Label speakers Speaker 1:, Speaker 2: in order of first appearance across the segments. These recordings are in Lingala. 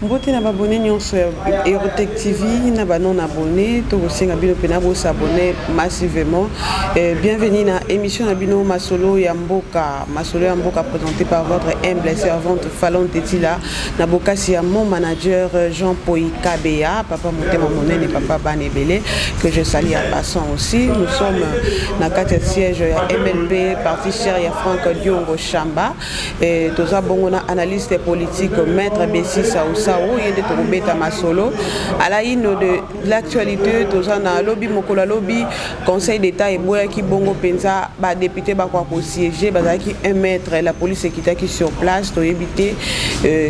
Speaker 1: Mbote na babone nyonso ya Erotec TV, na ba non abonné, tokosenga bino mpe na bosabone massivement. Bienvenue na émission na bino Masolo ya Mboka. Masolo ya Mboka présenté par votre humble servante Falon Tetila, na bokasi ya mon manager Jean Poi Kabeya, papa motema monene, papa Banebele, que je salue en passant aussi. Nous sommes na kati ya siège ya MLP, parti cher ya Franck Diongo Chamba. Toza bongo na analyste politique maître Bessi Saousaou, ye nde tokobeta masolo à la une de l'actualité. Toza na lobi, mokolo alobi Conseil d'État eboyaki bongo mpenza badéputé bakoka kosiéger. Bazalaki 1 mètre, la police ekitaki sur place. Toyebi te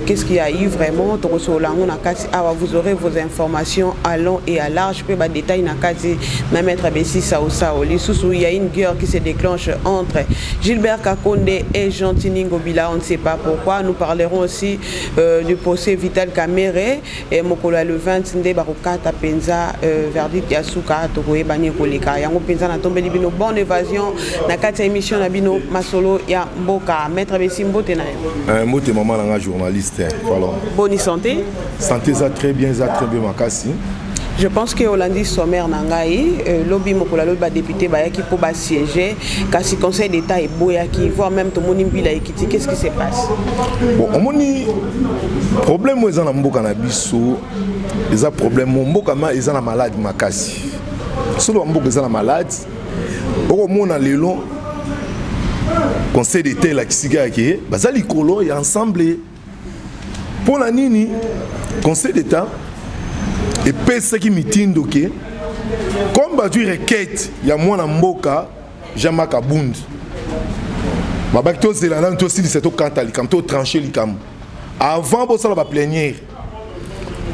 Speaker 1: qu'est-ce qu'il y a eu vraiment. Tokosolola yango na kati awa, vous aurez vos informations à long et à large mpe badétail na kati na maître Bessi Saousaou. Lisusu, il y a une guerre qui se déclenche entre Gilbert Kakonde et Gentiny Ngobila, on ne sait pas pourquoi. Nous parlerons aussi du procès Vital Kamerhe et mokolo ya le 20 nde bakokata mpenza verdict ya suka. Tokoyeba nini koleka yango mpenza. Natombeli bino bonne évasion na kati ya émission na bino Masolo ya Mboka. Maître Besi, mbote na yo.
Speaker 2: Mbote mama na nga journaliste. Voilà.
Speaker 1: Boni santé?
Speaker 2: Santé eza très bien, eza très bien makasi.
Speaker 1: Je pense que olandi sommaire na ngai. Lobi, mokolo alobi, badéputé bayaki mpo basiéger, kasi Conseil d'État eboyaki, voire même tomoni mbila ekiti. Qu'est ce qui se passe?
Speaker 2: Bon, omoni, problème oyo eza na mboka na biso eza problème mo mboka ma eza na maladi makasi. Solo bamboka eza na maladi. Okomona lelo Conseil d'État elakisi kaka ke baza likolo ya ensemble. Mpo na nini Conseil d'État epesaki mitindo ke comme bazwi requête ya mwana mboka Jean-Marc Kabund, babaki tozela nanu, tosilisa, tokanta likambo, totranche likambo avant bosala baplénière?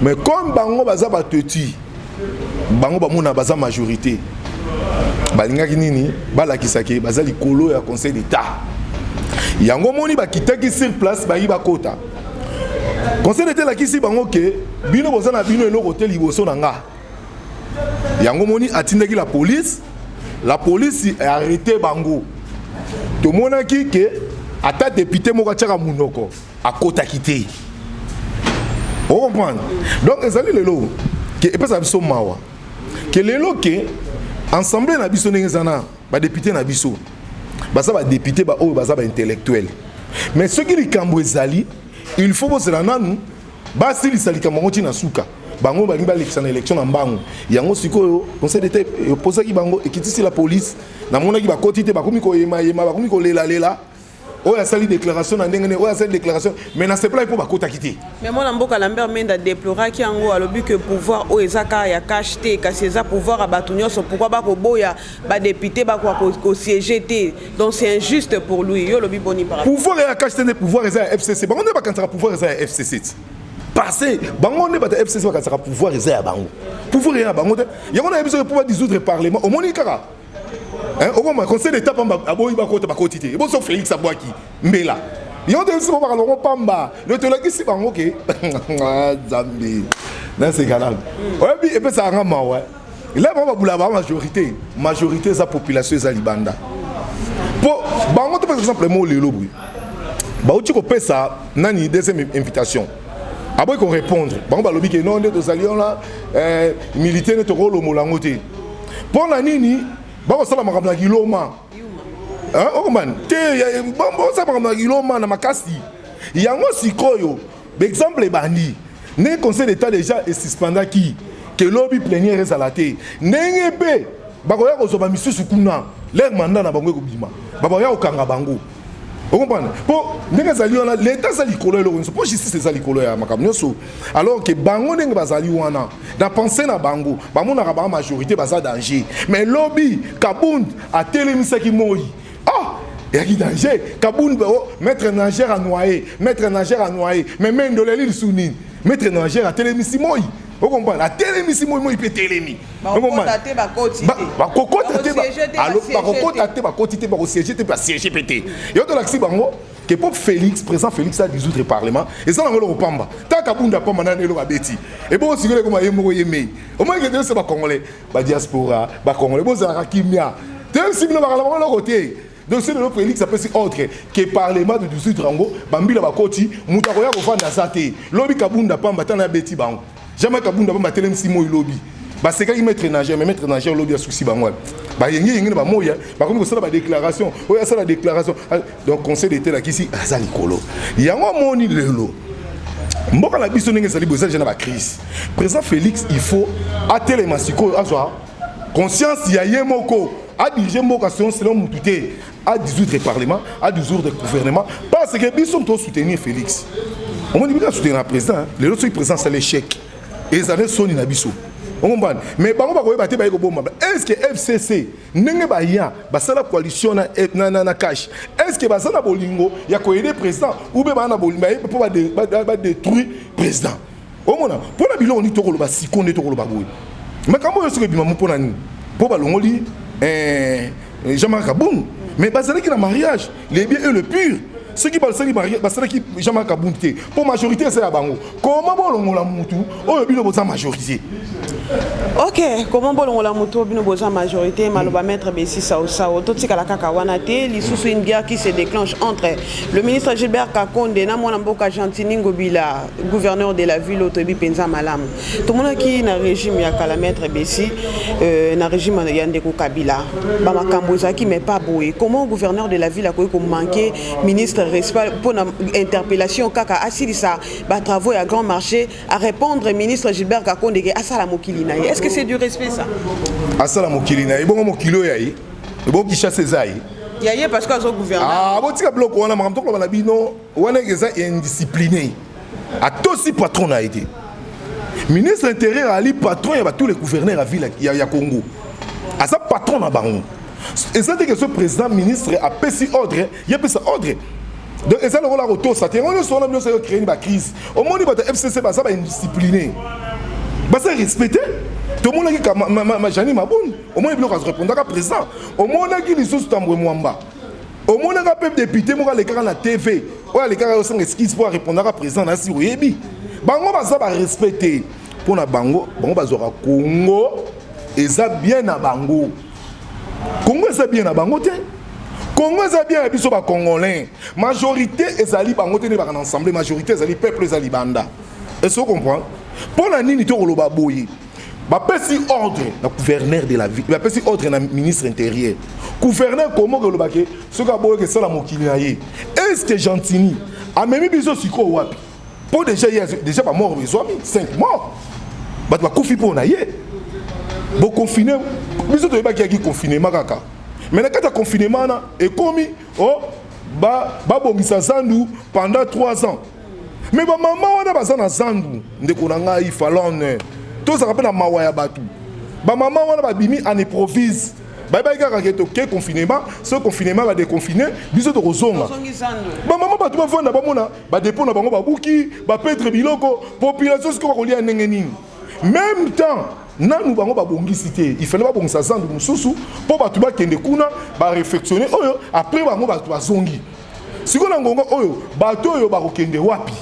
Speaker 2: Mais comme bango baza bato eti bango bamona baza majorité, balingaki nini? Balakisaki baza likolo ya Conseil d'État. Yango moni bakitaki sur place, bayi bakota. Conseil d'État elakisi bango ke bino boza na bino eloko te liboso na nga. Yango moni atindaki la police, la police arrêté bango. Tomonaki ke ata député moko atiaka monoko akotaki te. Ocomprendre? Donc ezali lelo ke epesaka biso mawa ke lelo ke ensemble na biso ndenge eza na badéputé na biso, baza badéputé baoyo baza baintellectuel, mais soki likambo ezali, il faut bozela nanu basilisa likambo yango ntina suka. Bango balingi balekisa na élection na mbangu. Yango sikoyo Conseil d'État eposaki bango, ekitisi la police. Namonaki bakoti te, bakomi koyemayema, bakomi kolelalela. Oyo asali déclaration na ndenge nini, oyo asali déclaration, mais na sepelaki mpo bakotaki te.
Speaker 1: Mais mwana mboka Lambert Mende adéploraki yango, alobi ke pouvoir oyo eza kaka ya CACH te, kasi eza pouvoir ya bato nyonso. Pourquoi bakoboya badéputé bakoka kosiéger te? Donc c'est injuste pour lui. Yo olobi boni par
Speaker 2: Pouvoir ya CACH te nde pouvoir eza ya FCC. Bango nde bakanisaka pouvoir eza ya FCC ti, parce bango nde bato ya FCC bakanisaka pouvoir eza ya bango. Pouvoir eza ya bango te. Yango nayebi soki mpo badissoudre parlement, omoni kaka okoma Conseil d'État pamba aboyi bakota, bakoti te. Eboso Félix abwaki mbela. Yango toyebisi bango bakala bango pamba. Le tolakisi bango ke Nzambe naseka nano. Oyebi, epesaka nga mawa ela bango babula ba majorité. Majorité eza population eza libanda. Mpo bango to, par exemple, mo lelo boye bauti kopesa nani deuxième invitation, aboyi korépondre. Bango balobi ke non, nde tozali wana militaire nde tokolongola yango te. Mpo na nini bakosala makambo na kiloma? Okomani te, bosala makambo na kiloma na makasi. Yango sikoyo baexemple ebandi ndenge Conseil d'État déjà esuspendaki ke lobi plénière ezala te. Ndenge mpe bakoya kozwa bamisusu kuna, leur mandat na bango ekobima, bakoya kokanga bango. Okomprendre? Mpo ndenge ezali wana, l'État eza likolo ya eloko nyonso, mpo justice eza likolo ya makambo nyonso. Alors ke bango ndenge bazali wana, na pensée na bango, bamonaka baa majorité, baza danger. Mais lobi Kabund atelemisaki moi, ah, eyaki danger. Kabund, oh, maître nageur a noyé, maître nageur a noyé. Mais mendolo eli lisu nini? Maître nageur atelemisi moi. Okomprendre? Atelemisi moi, moi mpe etelemi.
Speaker 1: Bakokota te, bakoti te.
Speaker 2: Bakokota te, bakokota te, bakoti te, bakosiéger te, basiéger mpe te. Yo tolakisi bango ke mpo Félix, président Félix adissoudre parlement, eza nango eloko pamba. Ta Kabunda pamba nani eloko abeti. Ebongo sikoyo ekoma ye moko ye mei. Omonike te, se bacongolais, badiaspora, bacongolais, bozalaka kimia. Toyebisi bino, bakala bango eloko te. Donc soki lelo Félix apesi ordre ke parlement de dissoudre yango, bambila bakoti, moto akoya kovanda aza te. Lobi Kabunda pamba tana abeti bango, jamais Kabunda pamba atelemisi moi. Lobi basekaki maître nageur, mais maître nageur lobi asusi bango wana, bayenge yenge na bamoya, bakomi kosala badéclaration oyo asala déclaration. Donc Conseil d'État elakisi aza likolo. Yango amoni lelo mboka na biso ndenge ezali boye, eza déjà na bacrise. Président Félix, il faut atelema sikoyo, azwa conscience ya ye moko, adirige mboka selon mutu te, adissoudre parlement, adissoudre gouvernement, parce que biso tosoutenir Félix. Omoni bino asoutenir président lelo, soki président asala échec, ezali soni na biso, okombani. Mais bango bakoyeba te, baye koboma. Est ce que FCC ndenge baya basala coalition na CACH, est ce que baza na bolingo ya koaider président ou be baa na bolingo mpo badétruire président? Omona mpo na biloko nini tokoloba siko nde tokoloba boye? Makambo oyo soki ebima mo mpo na nini? Mpo balongoli Jean-Marc Kabund, mais bazalaki na mariage, les biens et le pur. Soki basalaki, basalaki Jean-Marc Kabund te mpo majorité eza ya bango. Koma bolongola mutu oyo bino boza majorité?
Speaker 1: Ok, comment bolongola moto bino boza majorité? Maloba maître Bessi Saosao. Totikala kaka wana te. Lisusu, une guerre qui se déclenche entre le ministre Gilbert Kakonde na mwana mboka Gentini Ngobila, gouverneur de la ville oyo toyebi mpenza malamu. Tomonaki na régime ya kala, maître Bessi, na régime ya ndeko Kabila, bamakambo ezalaki mais pas boye. Comment gouverneur de la ville akoki komanquer ministre respect mpona interpellation kaka asilisa batravaux ya grand marché, à répondre ministre Gilbert Kakonde ke asala mokili na ye? Est ce que c'est du respect, ça?
Speaker 2: Asala mokili na ye, bongo mokili oyo ya ye, ebongo Kinshasa eza ye?
Speaker 1: Ya ye parce que azogouverne.
Speaker 2: Ah, botika biloko wana. Makambo tokoloba na bino wana eza indiscipliné, atosi patron na ye te. Ministre intérieur ali patron ya tous les gouverneurs ya ville ya Congo, aza patron na bango. Eza te ke so président ministre apesi ordre, ye apesa ordre. Donc eza lokola kotosa te. Yango nyonso wana nyonso ecréer bacrise. Omoni bato ya FCC baza baindiscipliné, baza respecté. Tomonaki Jeanine Mabunda, omoni biloko azorépondaka président. Omonaki lisusu Tambwe Mwamba, omonaka mpe député moko alekaka na TV oyo alekaka osanga excuse mpo arépondaka président na si oyebi. Bango baza barespect te mpo na bango. Bango bazwaka Congo eza bien na bango. Congo eza bien na bango te. Congo eza bien ya biso bacongolais. Majorité ezali bango te nde baka na ensemble. Majorité ezali peuple, eza libanda. Est-ce comprendre mpo na nini tokoloba boye? Bapesi ordre na gouverneur de la ville, bapesi ordre na ministre intérieur. Gouverneur komoke olobake soki aboyoki esala mokili na ye. Est ce que Gentini amemi biso sikoyo wapi? Mpo déjà ye, déjà bamort ezwami, 5 morts, bato bakufi mpo na ye. Boconfine biso, toyebaki yaki confinement kaka, mais na kati ya confinement wana ekomi o babongisa zandu pendant 3 ans. Mais bamama wana baza na zandu, ndeko na ngai Falone, tozalaka mpe na mawa ya bato. Bamama wana babimi en improvise, bayebaki kaka ke toke confinement. So confinement badéconfine, biso tokozonga. Bamama, bato bavanda, bamona badépôt na bango babuki, baperdre biloko. Population sikoyo bakolia ndenge nini? Même temps nanu bango babongisi te. Il fallait babongisa zandu mosusu mpo bato bakende kuna baréfectionne oyo. Après bango bato bazongi sikoyo na ngonga oyo, bato oyo bakokende wapi?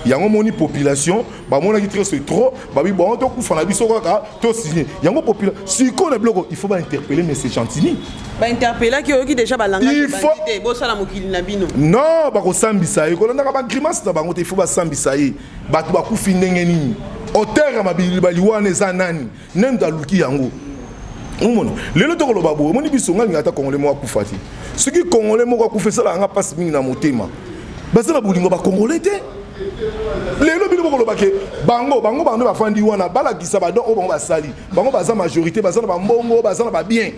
Speaker 2: Yango moni population bamonaki trop c'est trop. Babi bon, tokufa na biso kaka, tosigne yango. Population sikoyo na biloko, il faut bainterpeller monsieur Gentini.
Speaker 1: Bainterpellaki, oyoki déjà balangaki te, bosala mokili na bino.
Speaker 2: Non, bakosambisa ye. Kolandaka bagrimace na bango te. Il faut basambisa ye. Bato bakufi ndenge nini? Auteur ya mabili wana eza nani? Nani aluki yango? Omona lelo tokoloba boye, omoni biso, ngai linga ata congolais moko akufa te. Soki congolais moko akufa, esalaka nga mpasi mingi na motema. Baza na bolingo bacongolais te. Lelo bino bokoloba ke bango bafandi wana, balakisa badon oyo bango basali. Bango baza majorité, baza na bambongo, baza na babien,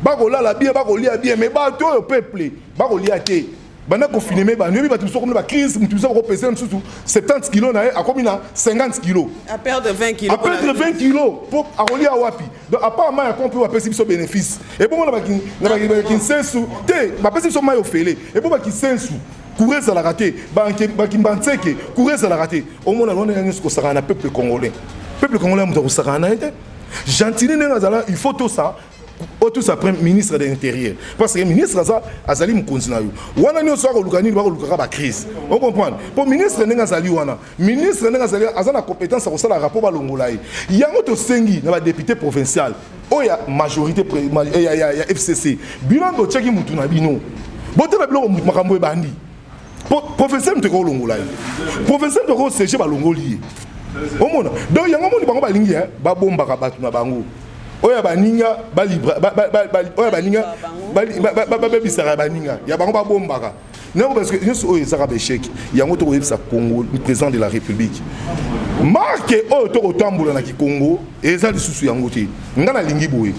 Speaker 2: bakolala bien, bakolia bien. Mais bato oyo peuple bakolia te. Banda confinement banoyebi bato mosusu akomi na bacrise. Motu mosusu akopesa mosusu 70 kilo na ye, akomi na 50 kilo.
Speaker 1: A perdre 20 kilo.
Speaker 2: A perdre 20 kilo mpo akolia wapi? Donc à part mai ya pompe oyo bapesi biso bénéfice, ebongo na bakinsensu te, bapesi biso mai ofele. Ebo bakisensu courant ezalaka te, bakimbanseke courant ezalaka te. Omona wana nyonso kosakana na peuple congolais. Peuple congolais, moto akosakana na ye te. Gentini ndenge azala, il faut tosa Oyo après ministre de l'Intérieur, parce que ministre aza, azali mokonzi na yo wana nyonso. Akoluka nini? Bakolukaka bacrise, ocomprendre? Mpo ministre ndenge azali wana, ministre ndenge azali, aza na compétence ya kosala rapport, balongola ye. Yango tosengi na badéputé provincial oyo ya majorité ya FCC, bino botiaki mutu na bino, botala biloko makambo ebandi. Professeur moto ekolongola ye, professeur moto ekosiéger, balongoli ye. Omona, donc yango moni bango balingi babombaka bato na bango oyo ya baninga, oyo ya baninga babebisaka, ya baninga ya bango babombaka nango, parce que nyonso oyo ezaka baéchec. Yango tokoyebisa Congo, président de la République, marke oyo tokotambola na kikongo eza lisusu yango te. Nga nalingi boye,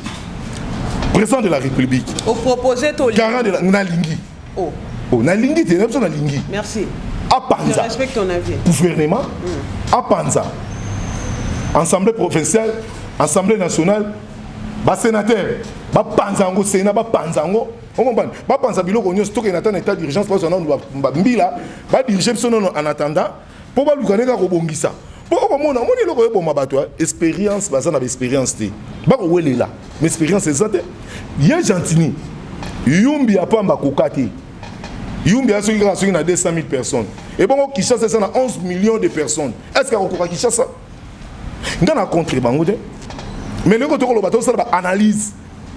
Speaker 2: président de la République.
Speaker 1: Opropose to?
Speaker 2: Garant de la, nalingi.
Speaker 1: Oh.
Speaker 2: Oh, nalingi te, na biso nalingi.
Speaker 1: Merci.
Speaker 2: Apanza.
Speaker 1: Je respecte ton avis.
Speaker 2: Gouvernement apanza assemblée provinciale, assemblée nationale, basénateur bapanza yango, sénat bapanza yango, ocomprendre? Bapanza biloko nyonso. Tokende ata na état d'urgence, bazwa nanu bambila, badirige biso nono en attendant, mpo baluka ndenge kobongisa. Mpo okomona, omoni eloko eboma bato, expérience, baza na baexpérience te, bakowelela, mais expérience eza te. Ye Gentini, Yumbi ya pamba koka te. Yumbi ya soki kaka soki na 200 000 personnes, ebongo Kinshasa eza na 11 millions de personnes. Est ce que akokoka Kinshasa? Nga na contre bango te, mais ndenge tokoloba, tosala baanalyse.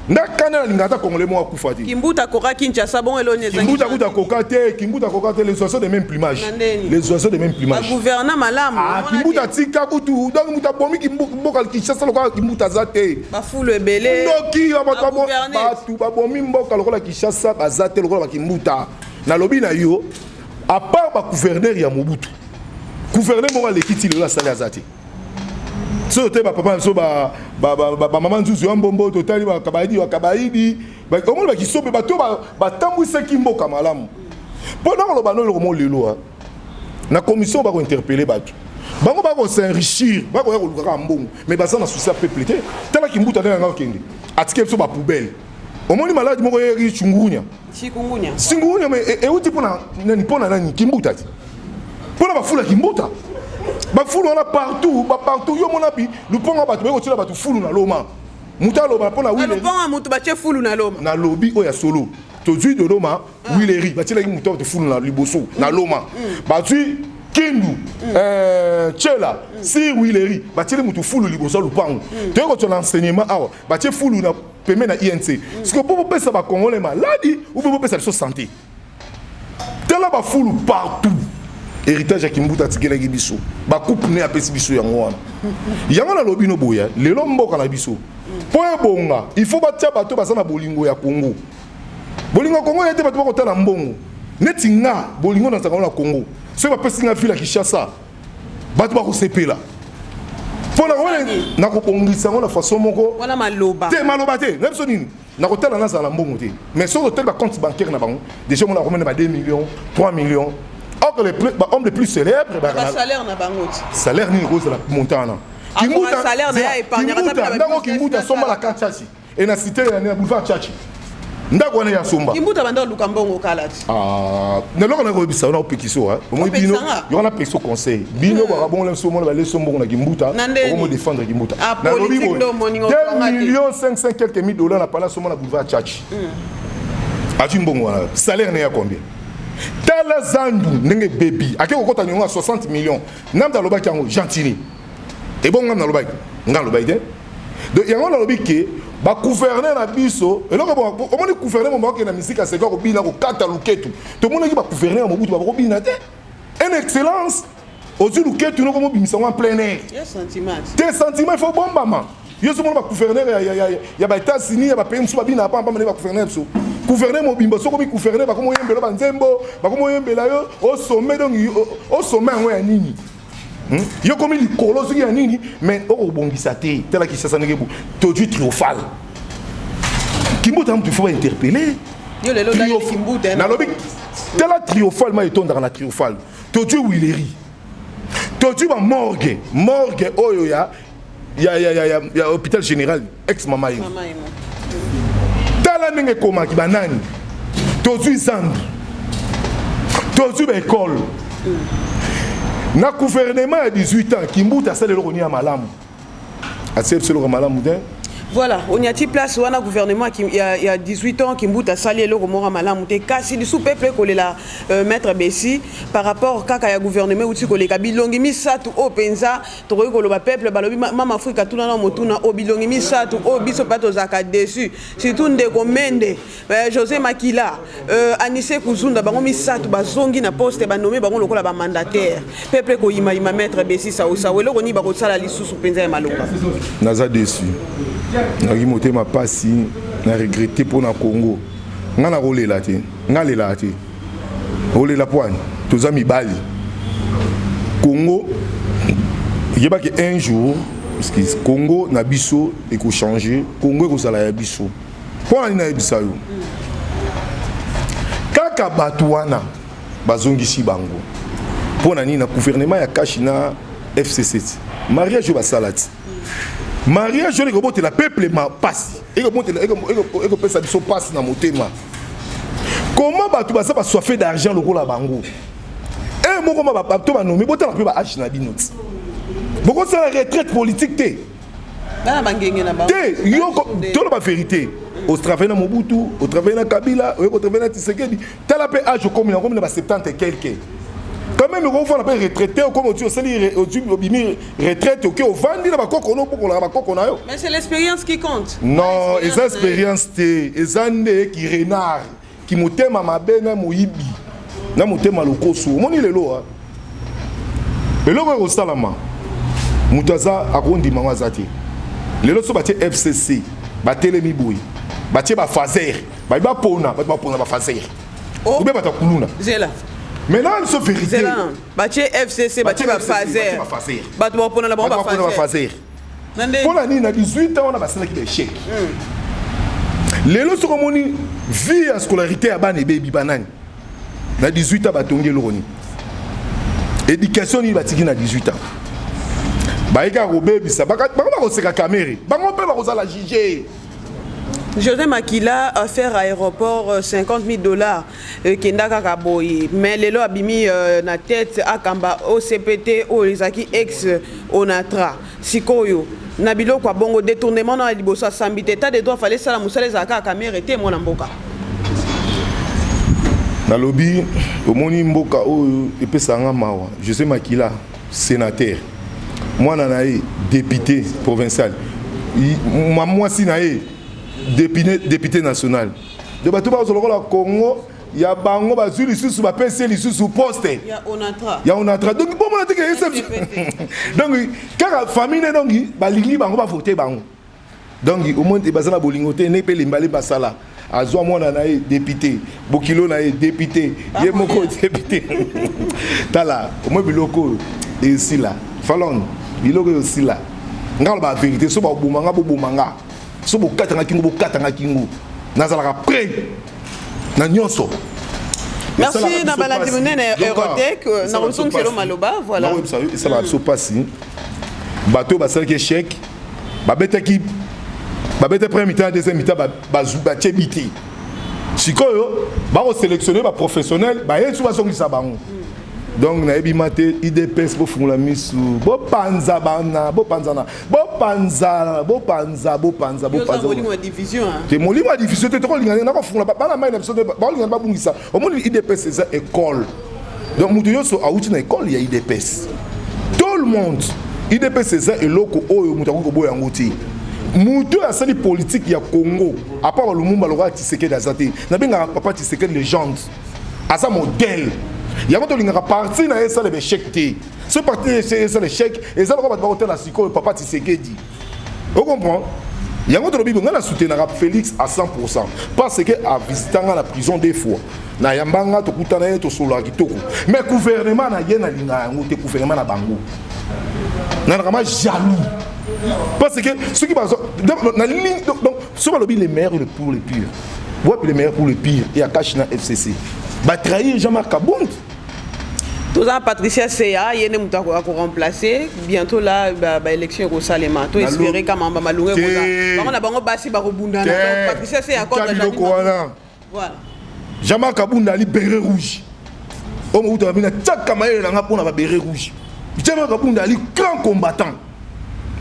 Speaker 2: Ndakanda nalinga ata Congolais moko akufa te.
Speaker 1: Kimbuta akoka Kinshasa, bongo eloni
Speaker 2: ezangi? Kimbuta kuta koka te, Kimbuta koka te. Les oiseaux de même plumage, les oiseaux de même plumage.
Speaker 1: Bagouverna malamu.
Speaker 2: Ah, Kimbuta tika kutu. Donc mutu abomi mboka Kinshasa lokola Kimbuta aza te.
Speaker 1: Bafulu ebele.
Speaker 2: Ndoki. Bato babomi mboka lokola Kinshasa baza te, lokola bakimbuta. Nalobi na yo, à part bagouverneur ya Mobutu, gouverneur moko aleki ti lelo asali aza te. Soki te bapapa na biso, bamama Nzuzu ya Mbombo, totali bakabaidi, bakabaidi, omoni bakisobe, bato batambwisaki mboka malamu. Mpo na koloba no eloko mo lelo na commission, bakointerpeller bato, bango bakos'enrichir, bakoya koluka kaka mbongo, mais baza na souci ya peuple te. Talaki mbuta ndenge yanga okende, atiki biso bapoubelle. Omoni maladi moko eyeki, chikungunya.
Speaker 1: Chikungunya.
Speaker 2: Chikungunya, mais euti mpona nani? Mpona nani? Kimbuta ti, mpona bafula Kimbuta, bafulu wana partout, bapartout. Yo mona bi lupongo, bato baye kotiela bato fulu na Loma. Moto aloba mpona
Speaker 1: lupongo, moto batie fulu na Loma.
Speaker 2: Nalobi oyo ya solo. Tozwi Dodoma, Huileries, batielaki moto bato fulu na liboso na Loma. Bazwi Kindu, Tshela si Huileries, batieli motu fulu liboso ya lupango. Toyei kotia na enseignement awa, batie fulu na pembe na INC. Siko mpo bopesa bacongolais maladi ube bopesa biso santé? Tala bafulu partout, héritage ya Kimbuta atikelaki biso, bacoupe ne apesi biso yango wana. Yango nalobi no boya, lelo mboka na biso mpo ebonga, il faut batia bato baza na bolingo ya Congo. Bolingo ya Congo ye te, bato bakotala mbongo neti nga. Bolingo nazalaka na Congo, soki bapesi nga ville ya Kinshasa, bato bakosepela mpo nakobongisa yango na façon moko.
Speaker 1: Wana maloba.
Speaker 2: Te, maloba te. Na biso nini, nakotala nazala na mbongo te, mais soki otali bacompte bancaire na bango déjà, omona bakomena ba 2 millions, 3 millions, or que les hommes les plus célèbres
Speaker 1: Salaire na bango ti.
Speaker 2: Salaire nini kozala montant wana? Ndango Kimbuta asomba na Kantiasi e na cité ya boulevard Tshatshi, ndako wana ya somba.
Speaker 1: Kimbuta banda oluka mbongo kala ti.
Speaker 2: Neloko na koyebisa wana, opekisi o omoi bino yo wana, apekisi conseil bino baka bongo. Biso omona baleso mbongo na Kimbuta, okomo défendre Kimbuta. Nalobi boye, 2 millions 500 quelques mille dollars na pala somba na boulevard Tshatshi, azwi mbongo wana, salaire ne ya combien? Tala zandu ndenge ebebi, ake kokɔta niongo ya 60 millions. Namta alobaki yango, Gentini ebongo ngam nalobaki, nga nalobaki te. Donc yango nalobi ke bagouverneur na biso, eloko omoni, gouverneur mo bakokende na misika seka kobina, kokata luketu. Tomonaki bagouverneur ya Mobutu bakobina te. Un excellence ozwi luketu noko mobimisa yango en plein air te. Sentiment, il faut bombama. Yo ozomona bagouverneur ya baÉtats-Unis, ya bapays mosusu, babina pampamba. Nde bagouverneur biso, gouverneur mobimba, soki omi gouverneur, bakomoyembela banzembo, bakomoyembela yo osome. Donc osome yango ya nini? Yo komi likolo soki ya nini, mais okobongisa te. Tala Kinshasa ndenge tozwi triomphal. Kimbuta mutu, faut bainterpeller. Nalobi, tala triomphal ma etondaka na triomphal. Tozwi Huileries, tozwi bamorgue, morgue oyo ya hôpital général ex Mama Yemo. Tala ndenge ekomaki, banani. Tozwi zandu, tozwi baekole na gouvernement ya 18 ans. Kimbuta asala eloko nini ya malamu? Asala biso eloko ya malamu te.
Speaker 1: Voilà, oniati place wana, gouvernement ya 18 ans, Kimbuta asali eloko moko malamu te. Kasi lisu peuple ekolela, maître Bessi, par rapport kaka ya gouvernement euti koleka, bilongi misato oyo mpenza tokoki koloba, peuple balobi mama Afrika tuna na motuna oyo, bilongi misato oyo biso mpe tozalaka déçu, surtout ndeko Mende, José Makila, Anise Kuzunda, bango misato bazongi na poste, banome bango lokola bamandataire. Peuple ekoyimayima. Maître Bessi Sausau, eloko nini bakosala lisusu mpenza ya malonga?
Speaker 2: Naza déçu, nayoki motema mpasi, na regretter mpo na Congo. Ngai nakolela te, ngai alelaka te. Olela po ani? Toza mibali. Congo, yebaki un jour, excuse, Congo na biso ekochange, Congo ekozala ya biso. Mpo na nini? Nayebisa yo, kaka bato wana bazongisi bango mpo na nini na gouvernement ya Kashi na FCC? Ti mariage oyo basala, ti mariage oyo ekobotela peuple pasi, ekopesa biso pasi na motema. Comment bato baza basoife d'argent lokola bango e moko ma bato banomi? Botala mpe baage na bino, ti bokosala retraite politique te.
Speaker 1: Bana bangenge na bango.
Speaker 2: Te, yo toloba vérité, otravaille na Mobutu, otravaille na Kabila, oye kotravaille na Tisekedi. Tala mpe age okomi na, okomi na ba 70 et quelque. Quand même okofanda mpe retraité, okomi oti osali, obimi retraite, oke ovandi na bakoko no, obokolaka bakoko na yo.
Speaker 1: Mais c'est l'expérience qui compte.
Speaker 2: Non, eza expérience te, eza nde ki renard, ki motema mabe na moyibi na motema lokoso. Omoni lelo eloko ekosalama, moto aza akondima ngo aza te. Lelo so batie FCC, batelemi boye, batie bafaser, bayi bapona bato, bapona bafaser obe bato ya kuluna.
Speaker 1: Zela.
Speaker 2: Maintenant biso vérité.
Speaker 1: Batie FCC, batie bafaser, bato bapona na bango.
Speaker 2: Bafaser mpo na nini? Na 18 ans wana basalaki baéchec. Lelo soki omoni vie ya scolarité ya bana ebebi, banani na 18 ans batongi eloko nini? Éducation nini batiki na 18 ans? Baye kaka kobebisa bango, bakoseka Kamerhe, bango mpe bakozala juge.
Speaker 1: José Makila, affaire aéroport, 50 000 $ ekenda kaka boye, mais lelo abimi na tête, akamba OCPT oyo ezalaki ex Onatra. Sikoyo na biloko ya bongo, détournement na liboso asambi te. État de droit fallait sala mosala, ezalaka kaka Kamerhe te, mwana mboka.
Speaker 2: Nalobi, omoni mboka oyo epesaka mawa. José Makila sénateur, mwana na ye député provincial, mwasi na ye député national. De bato bazwa lokola Congo ya bango, bazwi lisusu, bapesi ye lisusu poste
Speaker 1: ya Onatra.
Speaker 2: Ya Onatra. Donc bomona teke, donc kaka famille ne, donc balingi bango bavote bango. Donc omoni baza na bolingo te. Ne mpe lembale basala, azwa mwana na ye député, bokilo na ye député, ye moko député. Tala, omoi biloko oyo esila falon, biloko oyo esila. Nga loba vérité, so baboma nga, boboma nga, so bokatanga kingo, bokatanga kingo, nazalaka prêt na nyonso.
Speaker 1: Merci na balandi monene Eurotech na kozongiselo maloba, voilà.
Speaker 2: Esalaka biso mpasi. Bato oyo basalaki échec, babetaki, babeta premier mi-temps, deuxième mi-temps, batie bi te. Sikoyo bakosélectionne baprofessionnel, baye so bazongisa bango. Donc nayebi ma te. UDPS, bofungola misu, bopanza bana, bopanzana, bopanza, bopanza, bopanza,
Speaker 1: bopanza
Speaker 2: te. Molimo ya division te. Tokolinga ndenge nakofungola bana mai na biso te, baolinga babungisa. Omoni, UDPS eza école, donc moto nyonso awuti na école ya UDPS. Tout le monde, UDPS eza eloko oyo moto akoki koboya yango te. Moto oyo asali politique ya Congo à part Lumumba lokola Tshisekedi aza te. Nabengaka papa Tshisekedi légende, aza modèle. Yango tolingaka parti na ye esala baéchec te. So parti esala échec, eza lokola bato bakotala sikoyo papa Tshisekedi, ocomprend? Yango tolobi ngai nasoutenaka Félix à 100, parce que avisita nga na prison deux fois, nayamba nga, tokutana ye, tosololaka kitoko. Mais gouvernement na ye, nalingaka yango te. Gouvernement na bango, nazalaka ma jaloux, parce que soki donc soki balobi le meilleur pour le pire, wapi le meilleur pour le pire ya Kashi na FCC? Batrahir Jean-Marc Kabund.
Speaker 1: Toza Patricia Seya, ye nde moto akoremplace bientôt la baélection ekosalema. To espérer ka mamba malunga ekoza bango na bango, basi bakobundana. Donc Patricia Seya
Speaker 2: contre biloko wana.
Speaker 1: Voilà.
Speaker 2: Jean-Marc Kabund ali béret rouge oyo mobutu abina tiaka mayele na nga mpona babéret rouge. Jean-Marc Kabund ali grand combattant.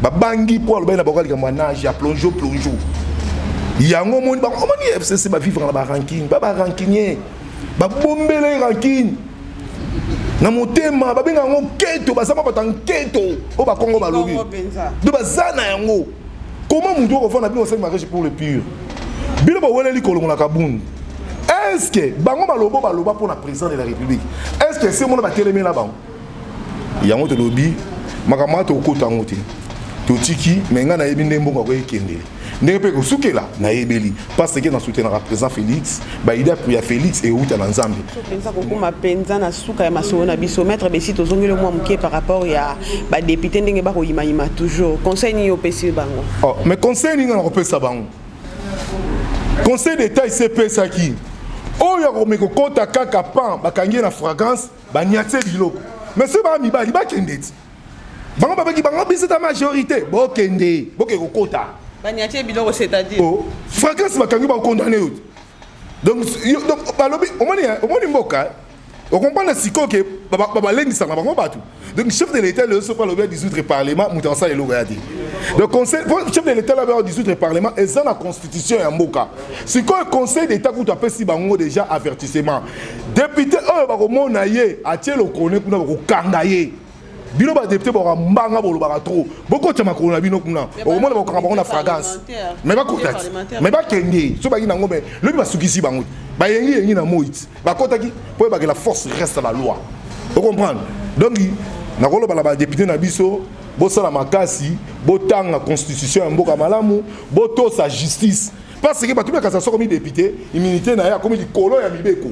Speaker 2: Babangi mpo alobaki na bango likambo ya nage ya plongeon plongeon. Yango omoni bango, omoni FCC bavivre na barancune, ba barancunier, babombela ye rancune na motema, babenga yango nketo, baza mabata nketo oyo bakongo balobi do baza na yango. Comment motu okofanda bino osali mariage pour le pire, bino baweleli kolongola Kabund? Est ce que bango balobo baloba mpo na président de la République? Est ce que se mona batelemela bango? Yango tolobi makambo wana tokota yango te, totiki. Me ngai nayebi nde mbongo akoyekendele ndenge mpe kosukela, nayebeli parce que nasoutenaka président Félix. Baidée ya Félix euta na Nzambe.
Speaker 1: Mpenza kokóma mpenza na suka ya masolo na biso, maître Besi, tozongeli mwa moke par rapport ya badéputé, ndenge bakoyimayima toujours. Conseil nini opesi bango?
Speaker 2: Oh, mais conseil nini nga na kopesa bango? Conseil d'État esi epesaki oyo akomeka kokɔta kaka pan, bakangi ye na flagrance, baniatie biloko. Mais soki baa mibali, bakende ti bango babaki bango, biso ta majorité, bokende, boke kokota.
Speaker 1: Baniatie biloko, c'est-à-dire?
Speaker 2: Oh, flagrance, bakangi, bakondamner yo. Donc balobi, omoni, omoni mboka, okomprendre sikoyo ke balengisaka bango bato. Donc chef de l'État lelo soki alobi adissoudre parlement, moto akosala eloko ya te. Donc conseil, chef de l'État labi adissoudre parlement, eza na constitution ya mboka. Sikoyo Conseil d'État kutu apesi bango déjà avertissement: député oyo bakomona ye atie lokone kuna, bakokanga ye. Bino badéputé boka mbanga, bolobaka trop, bokotya makolo na bino kuna, okomona bakokanga bango na flagrance. Mais bakota ti, mais bakende so baki nango, mais lobi basukisi bango, bayengi yengi na moi ti bakotaki mpo oyebake la force reste la loi, ocomprendre? Donc nakoloba na badéputé na biso, bosala makasi, botanga constitution ya mboka malamu, botosa justice, parce que bato bakasa soki omi député, immunité na ye akomi likolo ya mibeko.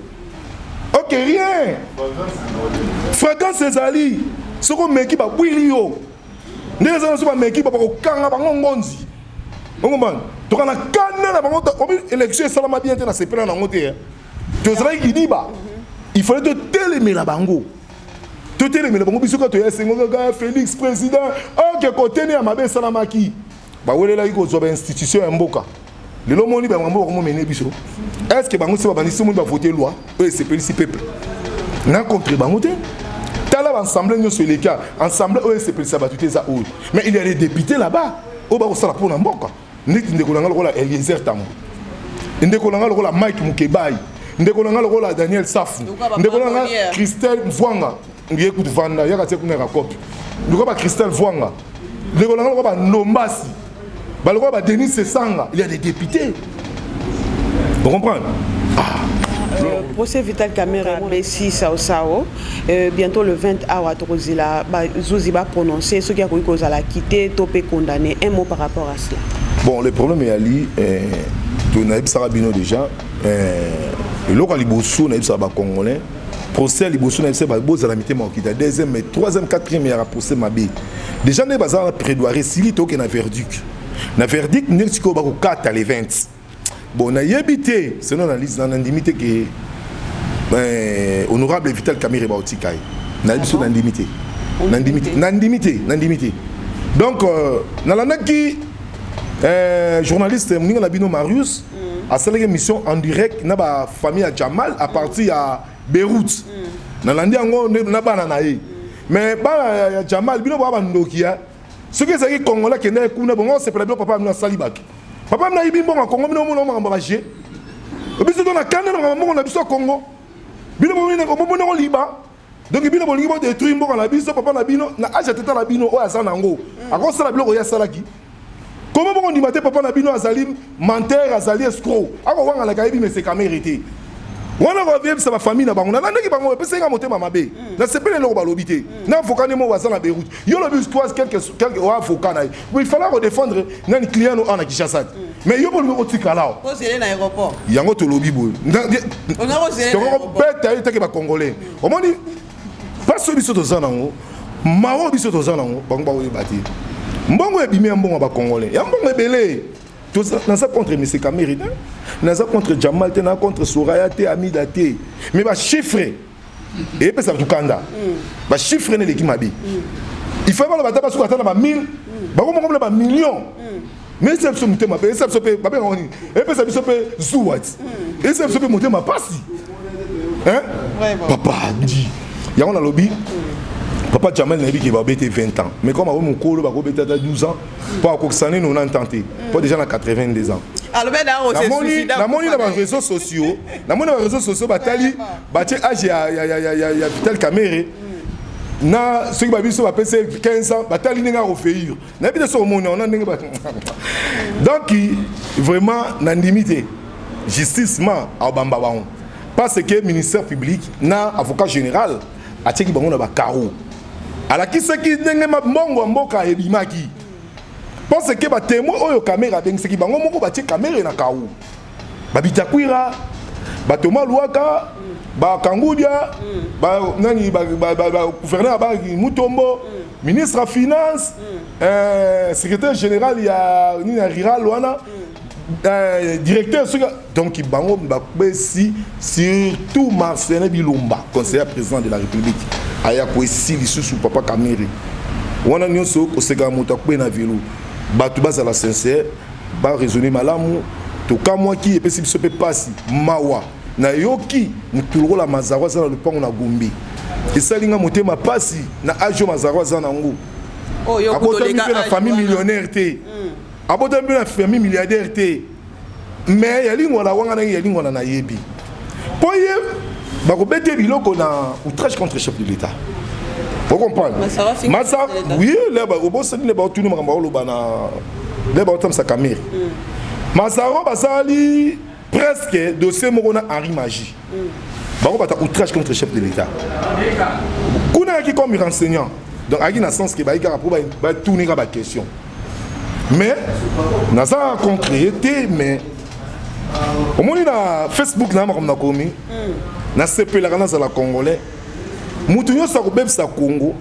Speaker 2: Ok, rien, flagrance ezali soki omeki, babwili yo ndenge eza na so bameki, bakokanga bango ngonzi. Okomana toka na kanda na bango. Obi élection esalama bien te, na sepela nango te, tozalaki kidiba, il fallait totelemela bango, totelemela bango. Biso kaka toya esengo kaka Félix président. Ok, kotene ya mabe esalamaki, bawelelaki kozwa bainstitution ya mboka. Lelo omoni bango bakomomene biso. Est ce que bango si babandisi, omoni bavote loi oyo esepelisi peuple na contre bango te? Tala baassemblée nyonso eleki, assemblée oyo esepelisa bato te eza oyo. Mais il y a des députés là-bas oyo bakosala mpona mboka, ndeti ndeko na nga lokola Eliezer Tambo, ndeko na nga lokola Mike Mukebai, ndeko na nga lokola Daniel Safu, ndeko na nga Christelle Mvwanga. Ye kutu vanda yaka tie kuna ya kope, ndeko ba Christelle Vwanga, ndeko na nga lokola bandombasi, balokola ba Denis Sesanga. Il y a des députés, vous comprenez?
Speaker 1: Ah. Procès Vital Kamerhe, Bessi Sao Sao, bientôt le 20 awa tokozela bazuzi ba prononcer soki akoki kozala quitté to mpe condamné. Un mot par rapport à cela?
Speaker 2: Bon, le problème eyali, nayebisaka bino déjà, eloko ya liboso nayebisaka bacongolais, procès ya liboso nayebisa bozala mitema kokita. Deuxième, mais troisième, quatrième eyaka procès mabe déjà nde baza na plaidoirie esili, toke na verdict. Na verdict ndenge sikoyo bakokata le 20. Bon, nayebi te, selon analyse na nandimi te ke honorable Vital Kamerhe baotika ye. Nayebi so, nandimi te, nandimi te, nandimi te, nandimi te. Donc nalandaki journaliste moninga na bino Marius, asalaki émission en direct na bafamille ya Jamal à partir ya Beyrouth. Nalandi yango na bana na ye. Mais bana ya Jamal, bino boya bandoki ya soki ezalaki Congolais akendaki kuna, bongo osepela bino. Papa bino asali bato, papa bino ayibi mbongo ya Kongo, bino omona makambo ya baje. Biso to na kanda na makambo mbongo na biso ya Kongo, bino bomoni koliba. Donc bino bolingi bodétruire mboka na biso. Papa na bino na age ya tata na bino oyo aza nango akosala biloko ye asalaki koma bongo? Ndima te, papa na bino azali menteur, azali escroc, akowangalaka ayebi mese Kamerhe te. Wana koyebisa bafamille na bango, nalandaki bango, epesaki nga motema mabe. Nasepeli eloko balobi te na avocat nde moko baza na Beyrouth. Yo lobi quelque oyo avocat na ye, il fallait kodéfendre nani client no awa na Kinshasa te. Mais yo bolingi kotikala awa yango tolobi boye, tokokobeta ye teke bacongolais. Omoni mpasi oyo biso toza nango, mawa oyo biso toza nango, bango bakoyeba te. Mbongo ebimi ya mbongo ya bacongolais, ya mbongo ebele. Naza contre monsieur Kamerhe te, naza contre Jamal te, naza contre Soraya te, Amida te, mais bachiffre eyepesa bato kanda. Bachiffre ne eleki mabe. Il faut baloba ata basuka ata na ba 1000, bango moko na bamillion. Mais esa biso motema mpe, esa biso mpe, babengaka nini, epesa biso mpe zuwa ti esa biso mpe motema pasi. Papa ndi yango nalobi. Papa Jamel, nayebi ke babete 20 ans, mais comme akomi mokolo, bakobeta ata 12 ans mpo akokisa nde 90 ans te, mpo déjà na 82 ans. Namoni na baréseaux sociaux, namoni na baréseaux sociaux, batali batie age ya Vital Kamerhe na soki babiso bapesi 15 ans, batali ndenge akofeire. Nayebi te soki omoni ona ndenge. Donc vraiment nandimi te justice ma abamba bango, parce que ministère public na avocat général atiaki bango na bacarreaux, alakisaki ndenge mbongo ya mboka ebimaki, parce que batémoin oyo Kamerhe abengisaki, bango moko batie Kamerhe na carreau, babitakwira, batoma lwaka, bakangudia, nani, gouverneur ya banki Mutombo, ministre ya finance, secrétaire général ya nini ya rural wana, directeur soki. Donc bango bapesi, surtout Marcelin Bilomba, conseiller président de la République, aya koesi lisusu papa Kamerhe wana nyonso. Koseka moto akpe na velo, bato bazala sincère, baraisonne malamu. Tokamwaki, epesi biso mpe mpasi, mawa. Nayoki motu lokola Mazaro aza na lopango na Gombe, esali nga motema mpasi. Na age oyo Mazaro aza nango, abotami mpe na famille millionnaire te, abotami mpe na famille milliardaire te, mais yalingwana wanga ndenge yalingwana nayebi mpo ye bakobete biloko na outrage contre chef de l'État. Ocomprendre masa? Oui, obosani nde baotuni makambo aoloba na nde baotamisa Kamerhe. Masaro basali presque dossier moko na Henri Magie, bango bata outrage contre chef de l'État. Kuna ayaki comme renseignant, donc ayaki na sens ke bayaki kaka mpo batuni kaka baquestion. Mais naza contre ye te, mais omoni na Facebook na makambo nakomi, nasepelaka nazala Congolais. Mutu nyonso akobebisa Congo,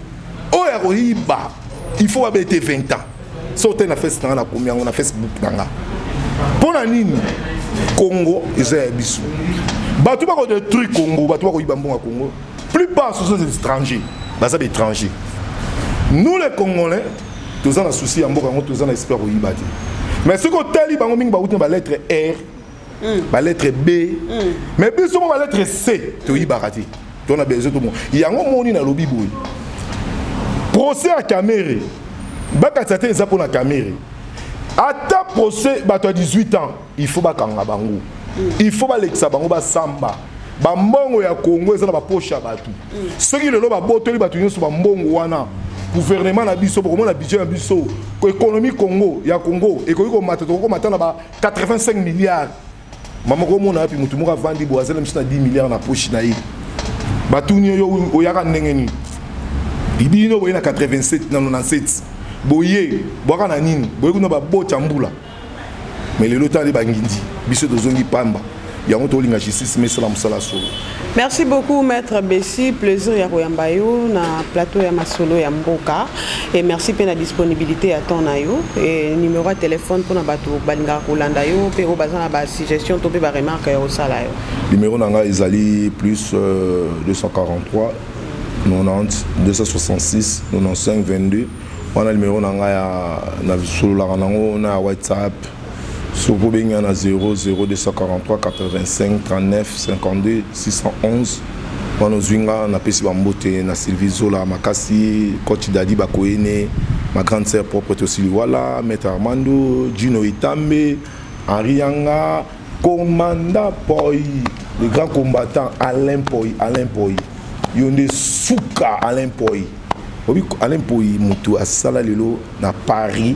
Speaker 2: oyo akoyiba, il faut babete 20 ans. So te na face na nga, nakomi yango na Facebook na nga. Mpo na nini? Congo eza ya biso. Bato bakodétruire Congo, bato bakoyiba mbongo ya Congo, plupart ce sont des étrangers, baza baétranger. Nous les Congolais, toza na souci ya mboka yango, toza na esprit ya koyiba te. Mais soki otali bango mingi, bauti na balettre R, balettre B, mais biso mo balettre C toyibaka te. Tona besoin tomo yango. Moni nalobi boye, procès ya Kamerhe, bakatisa te, eza mpona Kamerhe. Ata procès bato ya 18 ans, il faut bakanga bango, il faut balekisa bango, basamba. Bambongo ya Congo eza na bapoche ya bato. Soki lelo babotoli bato nyonso bambongo wana, gouvernement na biso bokomona budget na biso, économie Congo ya Congo ekoki komata, tokoki komata na ba 85 milliards. Mama, komona wapi motu moko avandi boye, azala biso na 10 milliards na poche na ye? Batuni oyo oyaka ndenge nini? Bino boye na 87, na 97, boye bwaka na nini? Boye kuna babotya mbula, mais lelo tali bangindi, biso tozongi pamba. Yango tolinga justice mesala mosala solo.
Speaker 1: Merci beaucoup, maître Bessi. Plaisir ya koyamba yo na plateau ya Masolo ya Mboka, et merci mpe na disponibilité ya temps na yo. Et numéro ya téléphone mpona bato balingaka kolanda yo mpe oyo baza na basuggestion to mpe baremarque ya kosala yo?
Speaker 2: Numéro na ngai ezali plus 243 90 266 95 22. Wana numéro na ngai ya nasololaka nango na ya WhatsApp. Soki obengi na 00 243 85 39 52 611, wana ozwi nga. Napesi bambote na Sylvie Zola Makasi, coach Dadi Bakoyene, ma grande sœur propre Tosili Wala, maître Armando Gino Itambe, Henri Yanga, commandant Poi, le grand combattant Alain Poi. Alain Poi, yo nde suka. Alain Poi, obi Alain Poi, motu asala lelo na Paris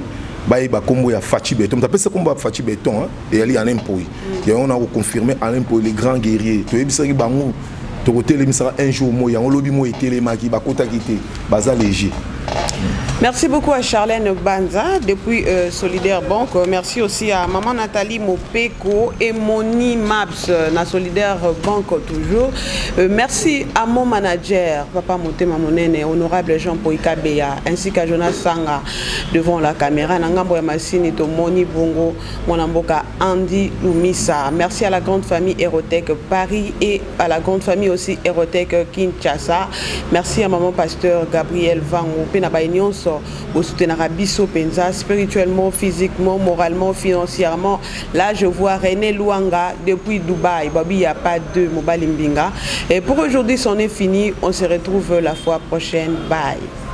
Speaker 2: bayeba nkombo ya Fatshi Béton. Moto apesa nkombo ya Fatshi Béton eyali Alain Poi. Yango na koconfirme, Alain Poi le grand guerrier. Toyebisaki bango tokotelemisaka un jour moi yango, lobi moi etelemaki, bakotaki te, baza léger.
Speaker 1: Merci beaucoup à Charlène Banza depuis Solidaire Banque. Merci aussi à maman Nathalie Mopeko et Moni Maps na Solidaire Banque toujours. Merci à mon manager, Papa Motema Monene, honorable Jean Poika Beya, ainsi qu'à Jonas Sanga devant la caméra. Nangambo ya Massini Moni Bongo, Mwanamboka Andy Lumisa. Merci à la grande famille Erotech Paris et à la grande famille aussi Erotech Kinshasa. Merci à maman pasteur Gabriel Vango, Pena. nyonso bosoutenaka biso mpenza spirituellement, physiquement, moralement, financièrement. Là, je vois René Luanga depuis Dubaï. Babi, il n'y a pas deux mobali mbinga. Et pour aujourd'hui, c'en est fini. On se retrouve la fois prochaine. Bye.